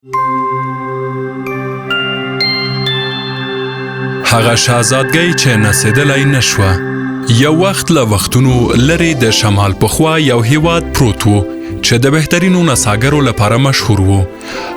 هغه شاهزادګۍ چې نڅېدلی نه شوه. یو وخت له وختونو لرې د شمال په خوا یو هیواد پروت و چې د بهترینو نڅاګرو لپاره مشهور و.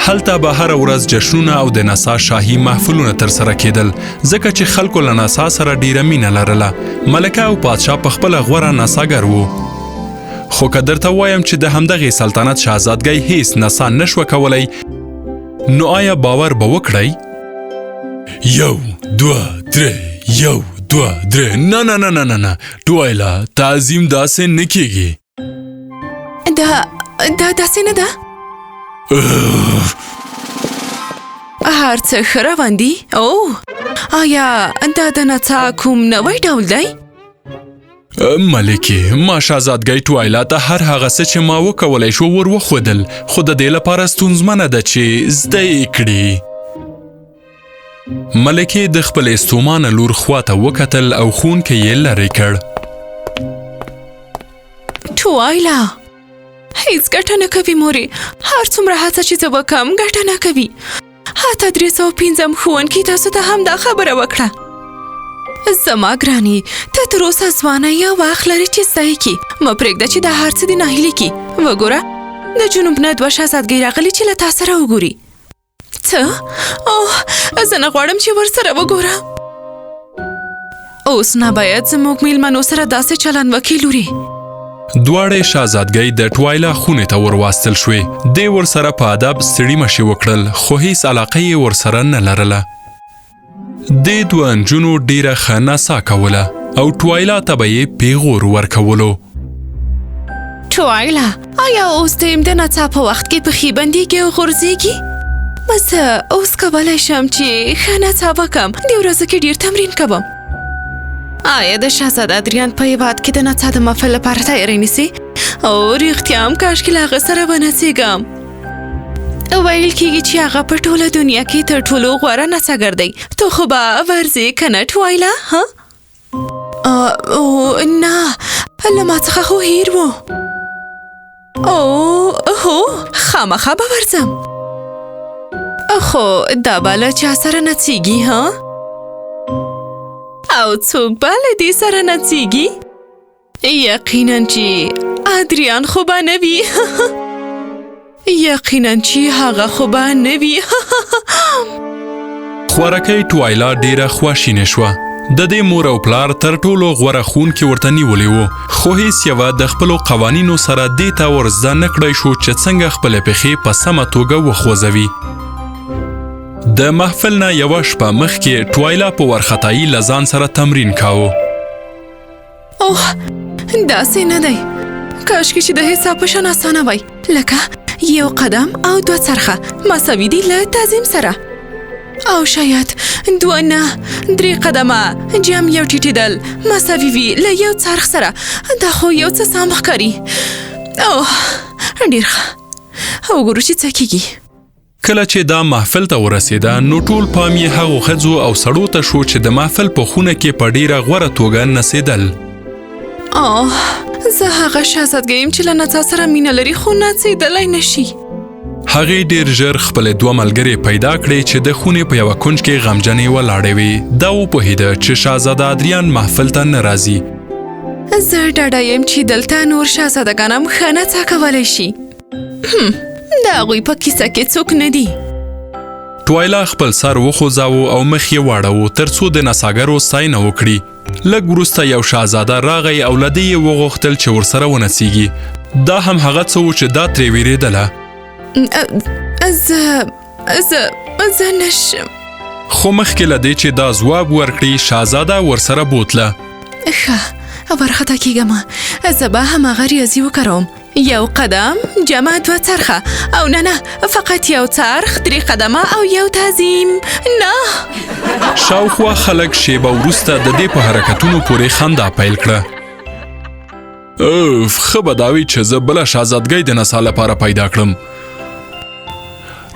هلته به هره ورځ جشنونه او د نڅا شاهي محفلونه ترسره کېدل، ځکه چې خلکو له نڅا سره ډیره مینه لرله. ملکه او پادشاه په خپله غوره نڅاګر وو. خو که درته وایم چې د همدغې سلطنت شهزادګۍ هیڅ نڅا نشوه کولی، نو آیا باور به وکړئ؟ یو دوه درې، یو دوه درې. نه نه نه نه نه نه ټویلا، تعظیم داسې نه کیږي. دا داسې نه ده. هر څه ښه روان دي. او آیا دا د نڅا کوم نوی ډول دی؟ ملکې، ما شهزادګۍ ټوایلا ته هر هغه څه چې ما وکولی شو ور وښودل، خو د دې لپاره ستونزمنه ده چې زده یې کړي. ملکې د خپلې ستومانه لور خواته وکتل او ښوونکی یې لرې کړ. ټوایلا، هیڅ ګټه نه کوي مورې، هر څومره هڅه چې زه وکړم ګټه نه کوي. حتی 305 ښوونکي تاسو ته هم دا خبره وکړه. زما ګرانې، ته تر اوسه ځوانه یې او وخت لرې چې زده یې کړي. مه پرېږده چې دا هر څه دې ناهیلي کړي. وګوره، د جنوب نه دوه شهزادګۍ راغلي چې له تا سره وګوري. څه؟ اوه، زه نه غواړم چې ورسره وګورم. اوس نه باید زموږ میلمنو سره داسې چلند وکړي لورې. دواړې شهزادګۍ د ټوایلا خونې ته ورواستل شوې. دې ورسره په ادب ستړي مشي وکړل، خو هیڅ علاقه یې ورسره نه لرله. دې دوه نجونو ډیره ښه نڅا کوله او ټوایلا ته به یې پیغور ورکولو. ټوایلا، آیا اوس ته د نڅا په وخت کې پښې بندیږي او غورځیږي؟ زه اوس کولی شم چې ښه نڅا وکړم. دې ورځو کې ډیر تمرین کوم. آیا د شهزاده ادریان په هیواد کې د نڅا د محفل لپاره تیاری نیسي؟ او رښتیا هم کاشکې له هغه سره ونڅېږم. ویل کیږي چې هغه په ټوله دنیا کې تر ټولو غوره نڅاګر دی. ته خو به ورځې که نه ټوایلا؟ ها؟ او نه، له ما څخه خو هیر و. او هو، خامخا به ورځم، خو دا به له چا سره نڅېږي؟ ها، او څوک به له دې سره نڅېږي؟ یقینا چې ادریان خو به نه وي. یقینا چې هغه خو به نه وي. خوارکۍ ټوایلا ډیره خواشینې شوه. د دې مور او پلار تر ټولو غوره ښوونکي ورته نیولي وو، خو هیڅ یوه د خپلو قوانینو سره دې ته ور زده نه کړای شو چې څنګه خپلې پښې په سمه توګه وخوځوي. د محفل نه یوه شپه مخکې ټوایلا په وارخطایي له ځان سره تمرین کاوه. اوه، داسې نه دی. کاشکې چې د حساب په شان اسانه وای، لکه یو قدم او دوه څرخه مساوي دي له تعظیم سره، او شاید دوه نه درې قدمه جمع یو ټیټېدل مساوي وي له یو څرخ سره. دا خو یو څه سم ښکاري. اوه، ډېر ښه، وګورو چې څه کیږي. کله چې دا محفل ته ورسېده، نو ټول پام یې هغو ښځو او سړو ته شو چې د محفل په خونه کې په ډیره غوره توګه نڅېدل. اوه، زه هغه شهزادګۍ یم چې له نڅا سره مینه لري خو نڅېدلی نه شي. هغې ډیر ژر خپلې دوه ملګرې پیدا کړې چې د خونې په یوه کنج کې غمجنې ولاړې وې. دا وپوهېده چې شهزاده ادریان محفل ته نه راځي. زه ډاډه یم چې دلته نور شهزادګان هم ښه نڅا کولی شي. د هغوی په کیسه کې څوک نه دي. ټوایلا خپل سر وخوځاوه او مخ یې واړاوه ترڅو د نڅاګرو ستاینه وکړي. لږ وروسته یو شاهزاده راغی او له دې یې وغوښتل چې ورسره ونڅیږي. دا هم هغه څه و چې دا ترې ویرېدله. زه زه زه نشم. خو مخکې له دې چې دا ځواب ورکړي، شاهزاده ورسره بوتله. ښه، وارخطا کېږه مه، زه به هماغه ریاضي وکاروم. یو قدم جمع دوه څرخه، او نه نه، فقط یو څرخ، درې قدمه او یو تعظیم. نه. شاوخوا خلک شیبه وروسته د دې په حرکتونو پورې خندا پیل کړه. اوف، ښه به دا وي چې زه بله شهزادګۍ د نڅا لپاره پیدا کړم.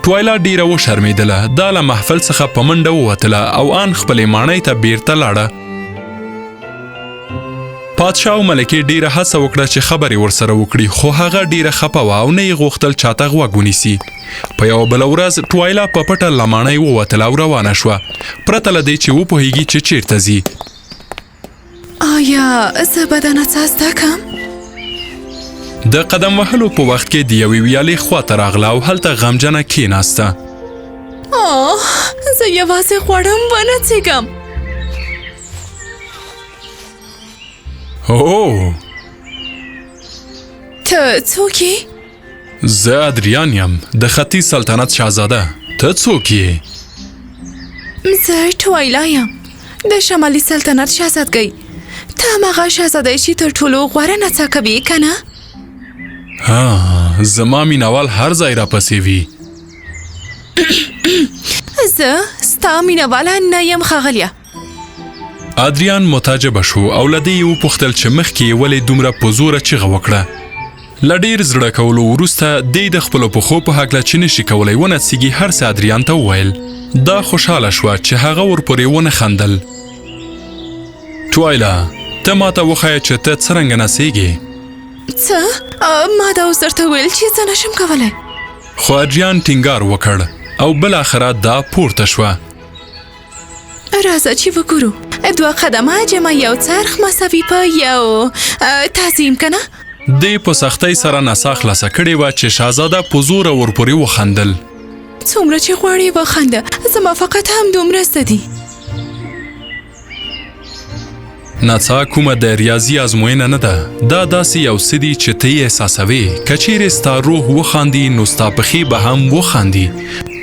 ټوایلا ډیره وشرمېدله. دا له محفل څخه په منډه ووتله او ان خپلې ماڼۍ ته بیرته لاړه. پادشاه او ملکې ډیره هڅه وکړه چې خبرې ورسره وکړي، خو هغه ډیره خپه وه او نه یې غوښتل چاته غوږ ونیسي. په یوه بله ورځ ټوایلا په پټه له ماڼۍ ووتله او روانه شوه، پرته له دې چې وپوهیږي چې چیرته ځي. آیا زه به دا نڅا زده کړم؟ د قدم وهلو په وخت کې د یوې ویالې خواته راغله او هلته غمجنه کیناسته. آه، زه یوازې غواړم ونڅېږم. هو، ته څوک یې؟ زه ادریان یم، د ختیځ سلطنت شاهزاده. ته څوک یې؟ زه ټوایلا یم، د شمالي سلطنت شاهزادګۍ. ته هماغه شاهزاده یې چې تر ټولو غوره نڅا کوي، که نه؟ ها، زما مینوال هر ځای راپسې وي. زه ستا مینواله نه یم ښاغلیه. ادریان متعجبه شو او له دې یې وپوښتل چې مخکې یې ولې دومره په زوره چیغه وکړه. له ډیر زړه کولو وروسته دی د خپلو پښو په هکله چې نشي کولی ونڅیږي هر څه ادریان ته وویل. دا خوشحاله شوه چې هغه ورپورې ونه خندل. ټوایلا، ته ماته وښایه چې ته څرنګه نڅیږې. څه؟ ما دا اوس درته وویل چې زه نشم کولی. خو ادریان ټینګار وکړ او بالاخره دا پورته شوه. راځه چې وګورو. دوه قدمه جمع یو څرخ مساوي په یو تعظیم، که نه؟ دې په سختۍ سره نڅا خلاصه کړې وه چې شاهزاده په زوره ورپورې وخندل. څومره چې غواړې وخنده، زما فقط همدومره زده دي. نڅا کومه د ریاضي ازموینه نه ده، دا داسې یو څه دي چې ته یې احساسوې. که چیرې ستا روح وخاندي نو ستا پښې به هم وخاندي،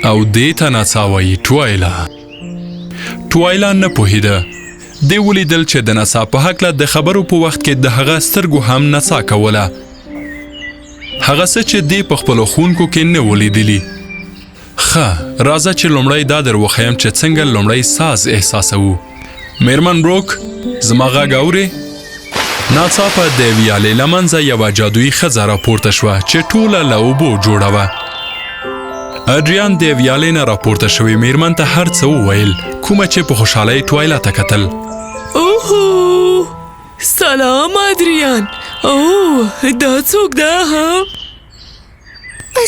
او دې ته نڅا وایي. ټوایلا ټوایلا نه پوهېده. دې ولیدل چې د نڅا په هکله د خبرو په وخت کې د هغه سترګو هم نڅا کوله، هغه څه چې دې په خپلو ښوونکو کې نه و لیدلي. ښه، راځه چې لومړی دا در وښیم چې څنګه لومړی ساز احساسوو. میرمن بروک، زما غږ اورې؟ ناڅاپه د ویالې له منځه یوه جادویي ښځه راپورته شوه چې ټوله له اوبو جوړه وه. اډریان د ویالې نه راپورته شوې میرمن ته هر څه وویل، کومه چې په خوشحالۍ ټوایلا ته کتل. اوهو، سلام ادریان. اوه، دا څوک ده؟ ها؟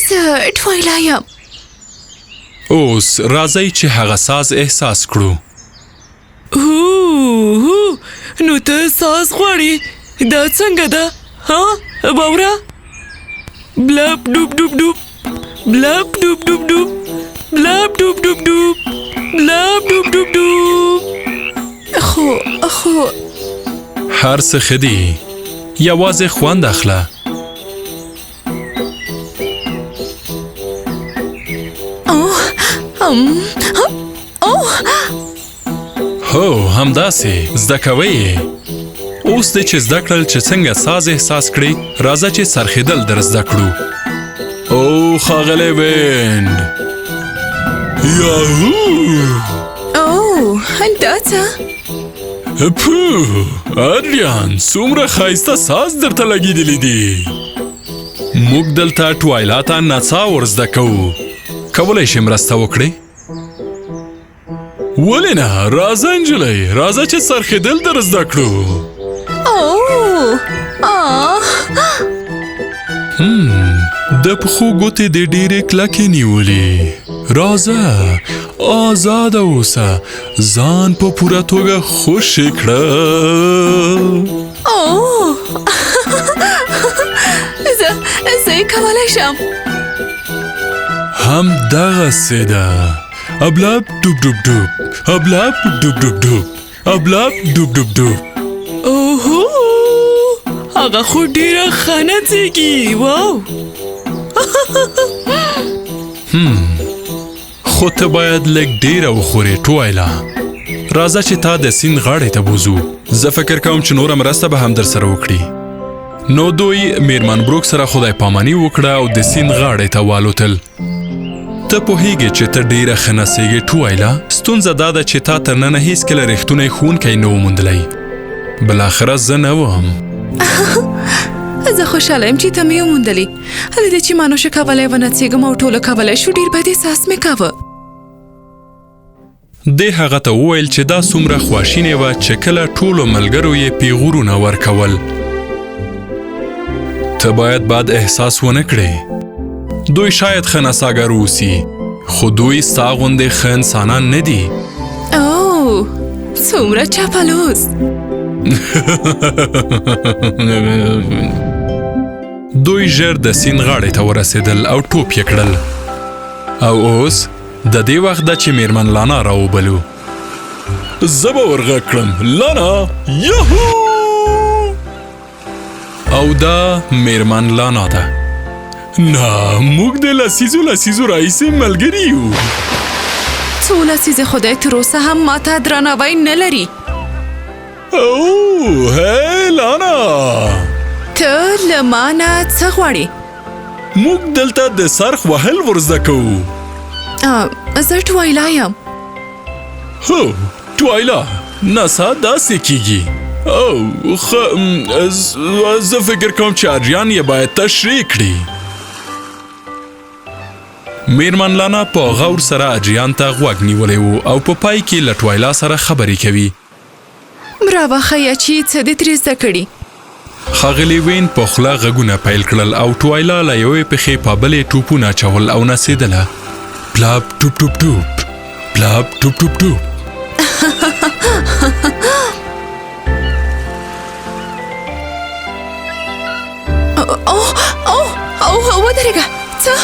زه ټوایلا یم. اوس راځئ چې هغه ساز احساس کړو. هو هو، نو ته ساز غواړې؟ دا څنګه ده؟ ها، واوره. بلپ ډوب ډوب ډوب، بلپ ډوب ډوب ډوب، بلپ ډوب ډوب ډوب، بلپ ډوب ډوب ډوب. خو خو هر څه ښه دي، یوازې خوند اخله. هو، همداسې زده کوئ یې. اوس دې چې زده کړل چې څنګه ساز احساس کړې، راځه چې څرخېدل در زده کړو. او ښاغلی وینډ، یاهو! او دا څه؟ پو، ادریان، څومره ښایسته ساز درته لګېدلي دي. موږ دلته ټوایلا ته نڅا ور زده کوو. کولی شې مرسته وکړې؟ ولې نه، راځه نجلۍ، راځه چې څرخېدل در زده کړو. د پښو ګوتې دې ډېرې کلکې نیولې. راځه، آزاده اوسه، ځان په پوره توګه خوشې کړه. زه یې کولی شم. همدغسې ده. ابلب ډوب ډوب ډوب، ابلب ډوب ډوب ډوب، ابلب ډوب ډوب ډوب. اوهو، هغه خو ډېره ښه نڅېږي. واو. خو ته باید لږ ډېره وخورې ټوایلا. راځه چې تا د سیند غاړې ته بوځو. زه فکر کوم چې نوره مرسته به هم در سره وکړي. نو دوی میرمن بروک سره خدای پاماني وکړه او د سیند غاړې ته والوتل. ته پوهیږې چې ته ډېره ښه نڅېږې ټوایلا. ستونزه دا ده چې تا تر ننه هیڅکله رښتونی ښوونکی نه و موندلی. بالاخره زه نه وم. زه خوشحاله یم چې ته مې وموندلې. له دې چې ما نشو کولی ونڅېږم او ټولو کولی شو، ډېر بد احساس مې کاوه. دې هغه ته وویل چې دا څومره خواشینې وه چې کله ټولو ملګرو یې پیغورونه ورکول. ته باید بد احساس ونه کړې. دوی شاید ښه نڅاګر اوسي، خو دوی ستا غوندې ښه انسانان نه دي. او څومره چاپلوس! دوی ژر د سیند غاړې ته ورسېدل او ټوپ یې کړل. او اوس د دې وخت ده چې میرمن لانا راوبلو. زه به ورغږ کړم، لانا، یاهو! او دا میرمن لانا ده. نه، موږ د لسیزو لسیزو راهیسې ملګري یو. څو لسیزې خدای تر اوسه هم ماته درناوی نه لري. او هی لانا، ته له ما نه څه غواړې؟ موږ دلته د څرخ وهل ورزده کوو. زه ټوایلا یم. هو ټوایلا، نڅا داسې کیږي. او ښه، زه فکر کوم چې اډریان یې باید تشریح کړي. میرمن لانا په غور سره اډریان ته غوږ نیولی و او په پای کې له ټوایلا سره خبرې کوي. راوښیه چې څه دې ترې زده کړي. ښاغلي وین په خوله غږونه پیل کړل او ټوایلا له یوې پښې په بلې ټوپونه اچول او نڅېدله. پلاپ ټوپ ټوپ ټوپ، پلاپ ټوپ ټوپ ټوپ. او او او ودرېږه! څه؟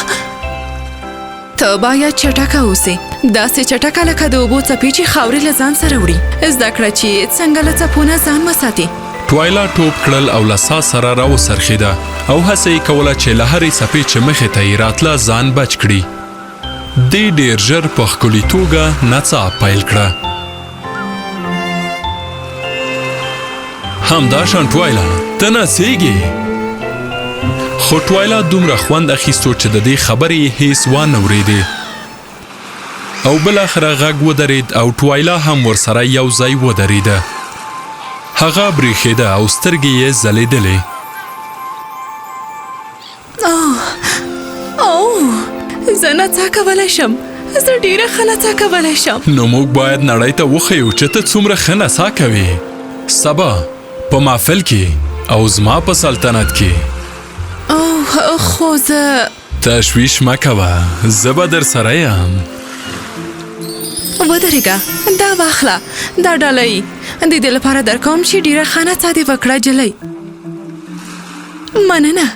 ته باید چټکه اوسې، داسې چټکه لکه د اوبو څپې چې خاورې له ځان سره وړي. زده کړه چې څنګه له څپو نه ځان وساتې. ټوایلا ټوپ کړل او له ساز سره راوڅرخېده او هڅه یې کوله چې له هرې څپې چې مخې ته یې راتله ځان بچ کړي. دې ډېر ژر په ښکلي توګه نڅا پیل کړه. همداشان ټوایلا، ته نڅېږې! خو ټوایلا دومره خوند اخیستو چې د دې خبرې یې هیڅ وانه ورېدې. او بالاخره غږ ودرېد او ټوایلا هم ورسره یو ځای ودرېده. هغه برېښېده او سترګې یې ځلېدلې. اوه، زه نڅا کولی شم. زه ډېره ښه نڅا کولی شم. نو موږ باید نړۍ ته وښیو چې ته څومره ښه نڅا کوې. سبا په محفل کې او زما په سلطنت کې. اوه، خو زه. تشویش مه کوه، زه به درسره یم. ودرېږه، دا واخله، دا ډالۍ د دې لپاره درکوم چې ډېره ښه نڅا دې وکړه جلۍ. مننه،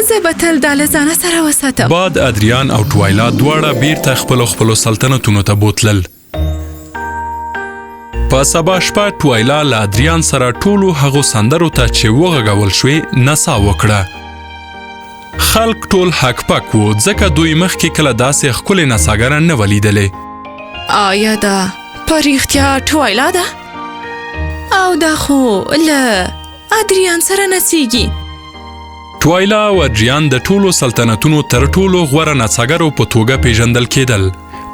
زه به تل دا له ځانه سره وساتم. باد ادریان او ټوایلا دواړه بیرته خپلو خپلو سلطنتونو ته بوتلل. په سبا شپه ټوایلا له ادریان سره ټولو هغو سندرو ته چې وغږول شوې نڅا وکړه. خلک ټول هک پک وو، ځکه دوی مخکې کله داسې ښکلې نڅاګره نه وه لیدلې. آیا دا په رښتیا ټوایلا ده؟ او دا خو له ادریان سره نڅیږي. ټوایلا او ادریان د ټولو سلطنتونو تر ټولو غوره نڅاګرو په توګه پیژندل کېدل.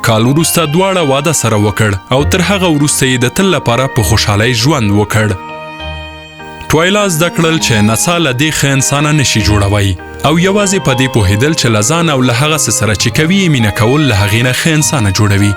کال وروسته دواړه واده سره وکړ او تر هغه وروسته یې د تل لپاره په خوشحالۍ ژوند وکړ. ټوایلا زده کړل چې نڅا له دې ښه انسانه نشي جوړوی او یوازې په دې پوهېدل چې له ځان او له هغه څه سره چې کوي یې مینه کول له هغې نه ښه انسانه جوړوي.